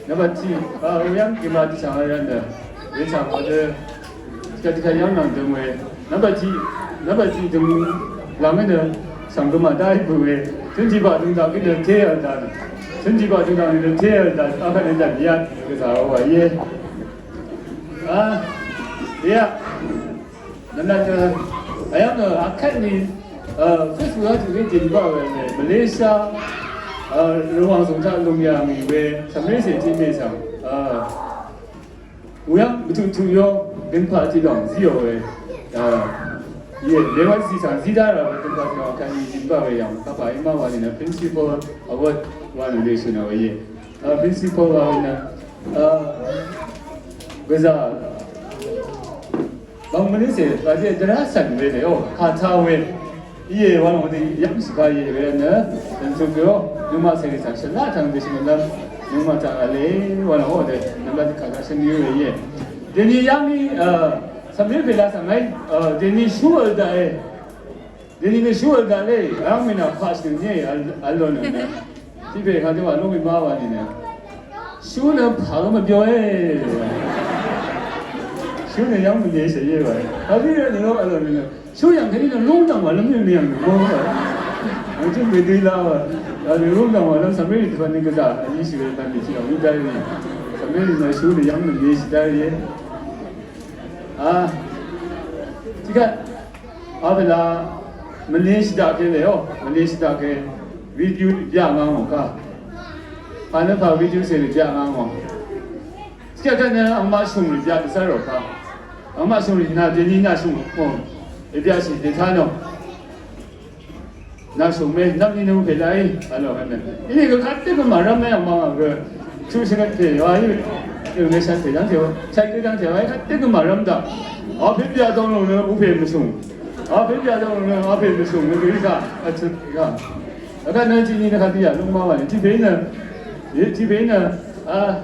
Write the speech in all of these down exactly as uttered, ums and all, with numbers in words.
Nvmbat tiq, a, oyv́ng gvma dvchàng vl rvt nø, wechàng vdø, tiqkvt tiqkvt yv́ng nvng døng we. Nvmbat tiq, nvmbat tiq døng lv̀ngí nø, svng gvma dá í bø we. Tøn tiqbaq døng daq gí nø té vl daq. Tøn tiqbaq døng daq gí nø té vl daq. Akvt nø daq biyat, gvzà wa ye. A, ya. Nvnvt, a, ayv́ng, a, akvt ni, a, Facebook a tø we dìnbaq we nø, Malaysia, a, Rvwàng zùng taq lùng yà ngì we, Cv̀mré cè tiq mè svng, a, wuyv́ng mvtuq tuq yó, gønpaq tiq lòng zíò we, a, ye, lewv́n zí svng zí dá rà we, gønpaq tiq lòng akvt ni dìnbaq we yv̀ng, kapà í má wa nìnø, principal award wa nìnø shø̀n nà we ye. A, principal wa nìnø, a, gvzà, Bang mvnø se, ba je dvra san we le o, ka ta we. Iye wa long de yam si ba ye we nø, den su gyo, numa se ni sa shala tang de shi lem, numa ta ale, wa long o de, numa de ka ga shen yu we ye. Deni yang ni, eh, samir pe la sa ngai, eh, deni shu da e. Deni ne shu da le, ang mi na pass ni ne, al, al lo ne. Tiq pè kaq dø wà lúngì má wà nìnø. Shú nø pà gø mvbyo e. Shú nø yv́ng mvnye shì ye wà. Kaq dø nø ló vl nø. Shú yv̀ng kèní nø lúngdv̀ng wà lv́m nø yv̀ng nø mò wà. Ang jǿng bèdø la wà. Yà nø lúngdv̀ng wà lv́m Samari dvpvt nø gvzà. Yí shì we dvpvt nø shì yv̀ng í dv́r nø. Samari nø shú nø yv́ng mvnye shì dv́r ye. A. Tiqkvt. Abela mvnye shì daq ke le o. Mvnye shì daq ke. Video bya ngà ngò ka. Pà nø pà video se rì bya ngà ngò. Tiqkvt nø angmaq shùng rì bya dvzv́r rò ka. Angmaq shùng rì nà dèní nà shùng kò. Èbya shì dètá nò. Nà shùng mè, nvmni nø pè láì. Vlò vnø. Inìgø kadø gø màrv́m mè angmaq gø. Shùng shvngøt pè wa í. Gø mè shvt pè dv́ngte wa. Shvt gø dv́ngte wa í kadø gø màrv́m daq. Apè bya dòng lùng nø upè mvshùng. Apè bya dòng lùng nø apè mvshùng nø gø í ka. Vtø ka. Vkvt nø tiqni nø kadø yà lúng má wa nø. Tiq pè nø. Tiq pè nø. A.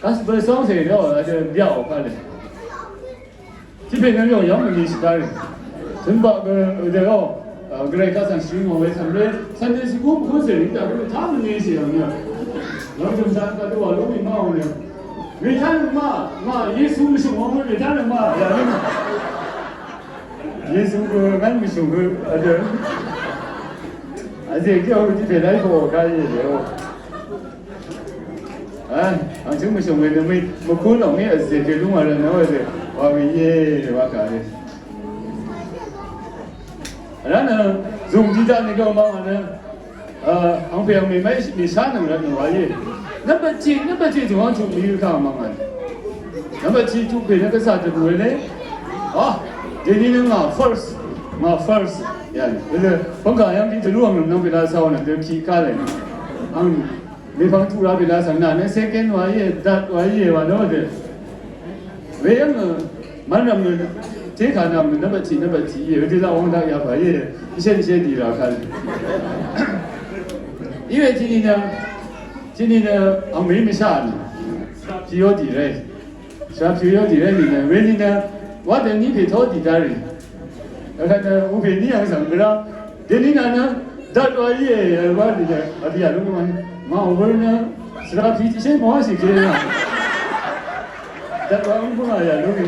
Gospel song se nø. A dø bya o ka le. Tiq pè nø yò yv́ng mvnge shì dá rì. Tønbaq gø, ø, dø yò, ø, gvray kaq svng shì ngò we svng ré, Sunday school mvkún cè rì daq gø taq mvnge shì yv̀ng yà. Yv̀ng tø̀m taq kaq dø wà lú mì má ò nø. Rì taq nø ma, ma, Yesu mvshùng wvng rì taq nø ma, yà nø. Yesu gø ngv́n mvshùng gø, ø, dø. Vze gø tiq pè láì bò gá yè dø yò. A, ang chøng mvshùng we nø mø, mvkú lòng í vzè ke lúng a rvnø wa zè, wa we ye, wa kà le. Rvnø, zùng di daq nø gø ma wa nø, a, ang pè ang mè mvshá nøng rvnø wa ye. Nvmbat tiq, nvmbat tiq zùng ang tuq mì kà ma ngà. Nvmbat tiq tuq pè nø gvsà dvbù we le. A, dèní nø ngà first, ngà first. Ya, we le, pvng kà yv́ng di dvlú ang nøng pè la sa wa nø dø ki kà le. Ang Mèpvng tuq ra pè la svng nà nø second wa íe, third wa íe wa ló dø. Weyv́ng, mv́nrv̀m nø, tékà nv̀m nø nvmbat tiq, nvmbat tiq íe, wedø laq wvng daq yapà íe, íshé, íshé dì rà kal. Iwe tiqni nø, tiqni nø, ang mèí mvshá nø. Tiq yó dì ré. Shvra pyø yó dì ré nìnø, we nìnø, wa dø ní pè tó dì dá rì. Vkvt nø, u pè ní yv̀ng svng gvrá. Dèní nà nø, dvt wa íe, wa nìnø, vdì yà lú mvng. Ngà ò wør nø, svra pyi tiqshé mò wá shì kèní nà. Dvt wa ǿng bǿngà yà lú mì.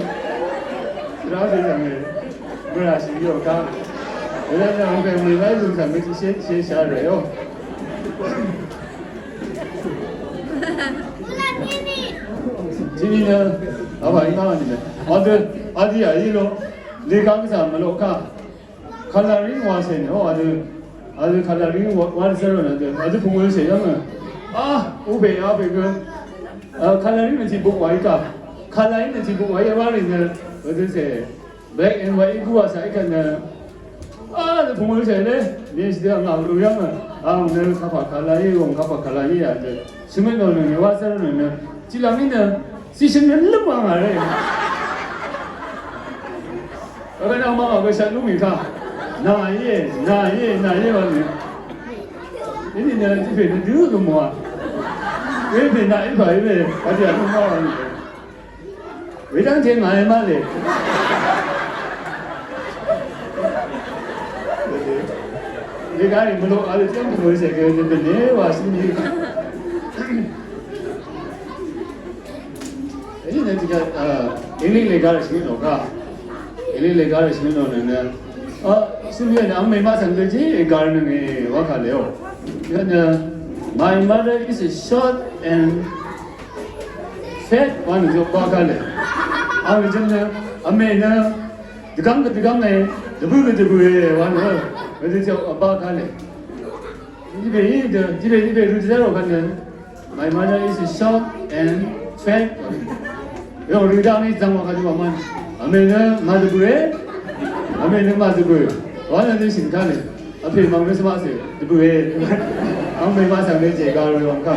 Svra pyi svng è, mvrà shì yò ká. Vkvt nø, ò pè mvng wá í lú svng tiqshé, tiqshé shà rè yò. Tiqni nø, a, wa í má wa nìnø. Adø, adø yà í lo. Lèga gvzà mvloq kà. Kàlàrí wa cè nø, o, adø, adø kàlàrí wa, wa zero nø, adø, adø pungwe cè yv́ng nø. A, u pè, a pè gø. A, kàlàrí nø tiq buk wa í kà. Kàlàrí nø tiq buk wa í wa rì nø. Adø cè. Black and white í gúwà shaq í kvt nø. Á, dø pungø shaq í le. Ni shì dø ngà lu yv́ng nø. Á, ngà nø kapà kàlà í, ngà kapà kàlà í yà dø. Shvngøt nò nø ngà wá sør nø nø. Tiqlv̀m í nø. Shì shø̀n nø lǿm wa ngà ré. Vkvt nø ma ngà gø shaq lú mì kà. Nà íe, nà íe, nà íe wa nø. Íní nø tiq pè nø dø gø mò wa. Wē pè nà í pà í we. Vkvt yà lú ma wa nø. Wedv́ngte ngàí má lè. Wedv́ngte mvloq a lè tiqyv́ng pvngø cè gø nø bèné wa shǿn í. Nø tiq kà, a, English lè gà rì shvngøt nò kà. English lè gà rì shvngøt nò nø nø. A, shvngøt nø ang mèmaq svng dø jì gà rì nø ngè wa kà lèò. Yø nø, my mother is short and fat wa nø jø wa kà lè. Ang jø nø, a mè nø, dvgvng dvgvng è, dvbø dvbø è wa nø, wa dø jø wa kà lè. Jì bè í dø, jì bè í bè rø dvzv́r wa kà lè. My mother is short and fat. Yòng rø dang ní zvng wa kà dø wa mvn. Vmè nø màdvbø̀ e. Vmè nø màdvbø̀. Wa nø nø shìn kà nø. Vpè mvng nø svmaqsè dvbø̀ e. Vmè màsvng nø jèga rø wvng kà.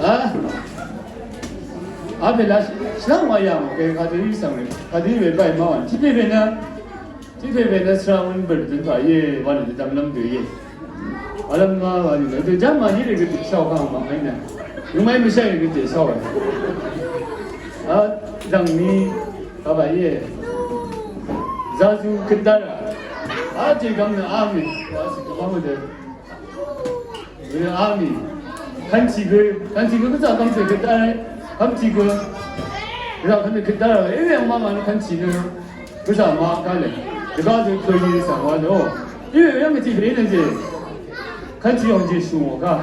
A. Vpè la shvng wa yà mò kè kà dø í svng rø. Kà dø í wē báì màwàn. Tiq pè pè nø. Tiq pè pè nø svra wun bø̀r døn taq íe, wa nø dvdvm lv́m dø íe. Vlv́m ngà wa nø dø jv́m màní rì gø dø shàò kà mvmv́ng nø. Yungmai mvshaì rì gø dø shàò. A, dv̀ng ni, kà bà íe. Zazu køt dara. A, jègvm nø a mì. Wa sì gø mvmv́ng dø. Wē a mì. Kànchì gø, kànchì gø gvzà kànchì gø dv́r, kànchì gø. Gvzà kànchì gø dv́r, ewē yv̀ng màngà nø kànchì nø. Gvzà màkà lè. Dvgá zø kø yì svng wa lè o. Ewē yv̀ng gvzì bē nø jè. Kànchì yv̀ng jè shù wà kà.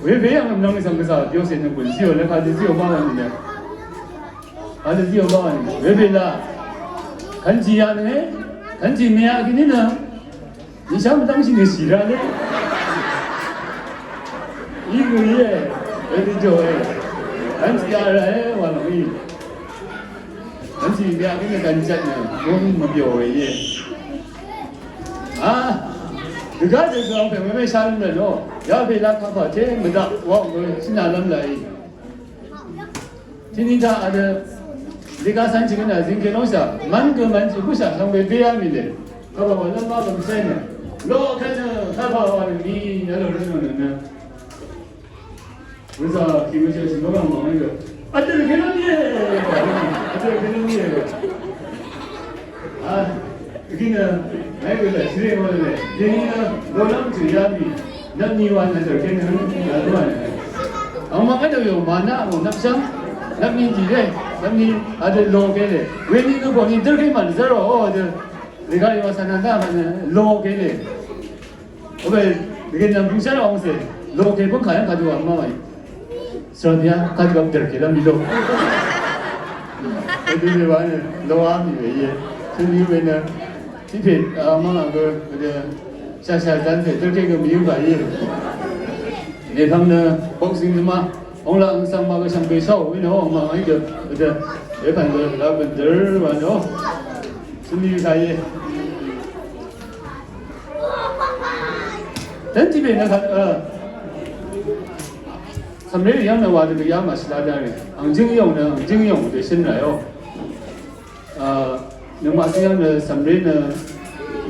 Wē bē yv̀ng nvng svng gvzà yò sè nø gùn zíò lè kà dø zíò màngà nø lè. Kà dø zíò màngà nø. Wē bē la. Kànchì yà nø. Kànchì mè yà gø nø nø. Nìshá mvdv́ngshì nø shì rá lé. Í gø íe, èdø jòe. Vnshì yaq ràe wa lòng í. Vnshì yaq gǿ nø gvnjvt nø gǿ mvbyòe íe. A, dvgá dø gø angpè mvmé shá lǿm rvt nò. Yaq pè laq kapà té mvdaq wa gø shínà lv́m laq í. Tiqni taq vdø, liga sanchi gø na zingke longshà, man gø manchi bushà shangbe beya mile. Kaba wa lamba gø msene. Lo kene, kaba wa ni, ya lo reno nene. Rıza ki mıche shi lo gam mama gø. Vdø kene niye. Vdø kene niye. A, gina, mègø lè, shiré mò lè, dèní nø, lòlv́m tø̀ yá mì, nvpni wa nø dv̀rké nø, yà lú wa nø. Angmaq vdø yò, mànaq mò, nvpshv́ng, nvpni dì lé, nvpni, vdø lòke lè, wení gø bòní dv́rké mànzv́r rò, o, vdø, rìgaq yò, sànàndá mànø, lòke lè. Obe, begin nvng bøngshv́r ongse, lòke bøngkà yv́ng kadø wà mvmá wàí. Srabia, kadø gvp dv̀rke lv́m mì lò. Kadø we wa nø, lò á mì we íe. Tøni we nø, tiqpè, a, mvmá gø, gø, shashà zanse, dv̀rke gø mì yø gà íe. Nèpvng nø, boxing nø ma, ong laq ong svng ma gø shvngbe shàò, we nø, ong ma, ong í gø, gø, we pv̀n gø, la gø dv̀r wa nø, tøni we gà íe. Dv́n tiqpè nø kaq, a, cv̀mré rì yv́ng nø wa dvgø yá màshvlá dv́ngì. Ang jǿng yòng nø, ang jǿng yòng dø shø̀n ràì ó. A, nøngmaq zíng yv́ng nø cv̀mré nø,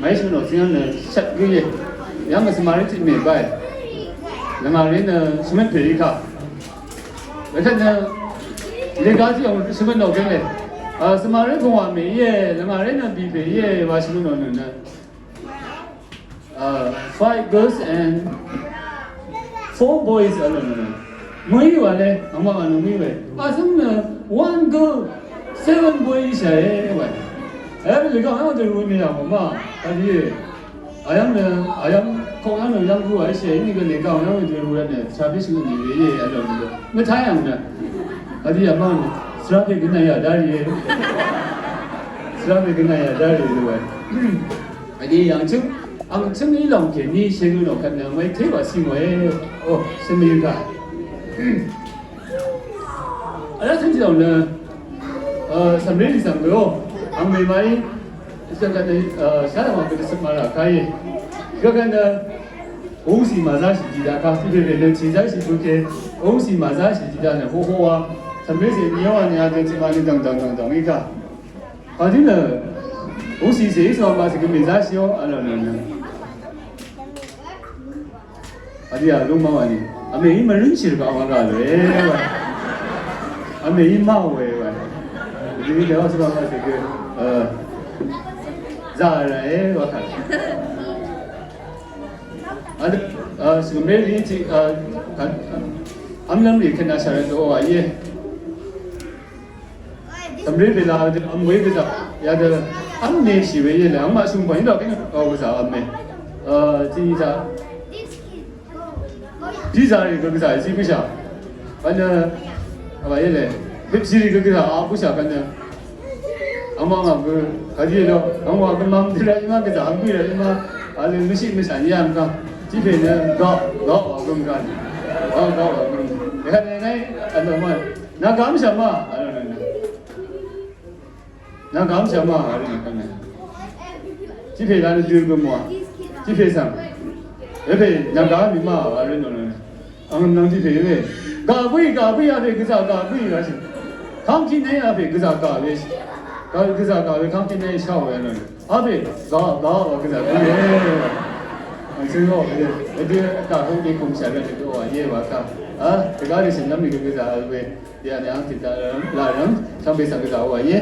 màí shø̀n nò zíng yv́ng nø shvt gǿ íe. Yv́ng nø svmaré tiq mè báì. Lvngàré nø shvmvt pè í kà. Wekvt nø, lègá tiq yòng shvmvt nò gǿ íe. A, svmaré gùngwà mè íe, lvngàré nø bì pè íe, wa shvmvt nò nø nø. Uh, five girls and four boys alone. Mø̀í wà lé, àmọ́ ànà mø̀í wà. Àsv́m nø one girl, seven boy í shàé wà. Ẹ, lè gá àwọn tẹ̀lú mi àwọn máa, àbí ẹ̀. Àyám nø, àyám kọ́ yá nø yám gú wà í shàé, ní gá lè gá àwọn yám tẹ̀lú rẹ̀ nẹ̀, sàbí shì nì rẹ̀ yé, ẹ̀ lọ́nà. Mẹ́ táyà nø. Àbí àmọ́ nø, sàbí gínà yà dá rẹ̀ yé. Sàbí gínà yà dá rẹ̀ yé wà. Vdí yv̀ngchǿng, angchǿng í lòng kèní shègø nò kvt nø mv́y té wàcí ngòe. O, shvmì gà. Vdá chǿng jì lòng nø, cv̀mré lì zv̀ng gø o. Ang mèmàí, shvkvt nø, shá lòng ang gø dvcøp màrà káí. Shvkvt nø, ongcì màzáshì jìdá ká, tiqpè pè nø chìzáshì bøke, ongcì màzáshì jìdá nø hoho wa. Cv̀mré zè ni yv́ng wa ni a dø tiqmà ni dv̀ngdv̀ng dv̀ngdv̀ng í ká. Kàdí nø, ungcì zè í svng màzì gø mèzáshì ó, a lò nø nø. Kàdí a lúng má wà nì. Vmè í mvrǿnshì rvgaq wà gà lò é wà. Vmè í má wà é wà. Vdí í dèwà svng màzì gø, e, zà rà é wà kà. Vdí Svmré rì tiq vmlv́m rì kvna shà rvt dø wa íe. Svmré pè la dø vm we gvzà yadø vm neshì we íe le. Angmaq shø̀m pà í dø kèn o gvzà vm me. Tiq zà pizza rì gø gvzà zí bǿshà. Kvn nø wa íe le. Pepsi rì gø gvzà a bǿshà kvn nø. Angmaq ngà gø kàdí lo, angmaq gø mvng dø rà í ma gvzà vm bǿì rà í ma. Vle mvshiq mvshà ní yà mvgà. Tiq pè nø gaq gaq wa gø mvgà. Gaq gaq wa gø mvgà. Yà nø nø vlo ma. Nà gaq mvshà ma. Vle nø nø. Nà gaq mvshà ma. Vle nø kvn nø. Tiq pè la nø dø gø mwa. Tiq pè svng. Yà pè nà gaq mì ma. Vle nø nø. Ang nvng tiq pè we. Gaq bǿì, gaq bǿì, a pè gvzà gaq bǿì rà shì. Kangkit nèí a pè gvzà gaq we. Gaq gvzà gaq we kangkit nèí shà we nø. A pè gaq gaq wa gvzà bǿì we. Ang cøng gaq we. Edø gaq kangkit kùm shà we nø gø wa íe wa kà. A, dvgaq rì shø̀n nvm rì gø gvzà we. Yà nø ang tiq daq rvng, la rvng, shvngbe svng gvzà wa íe.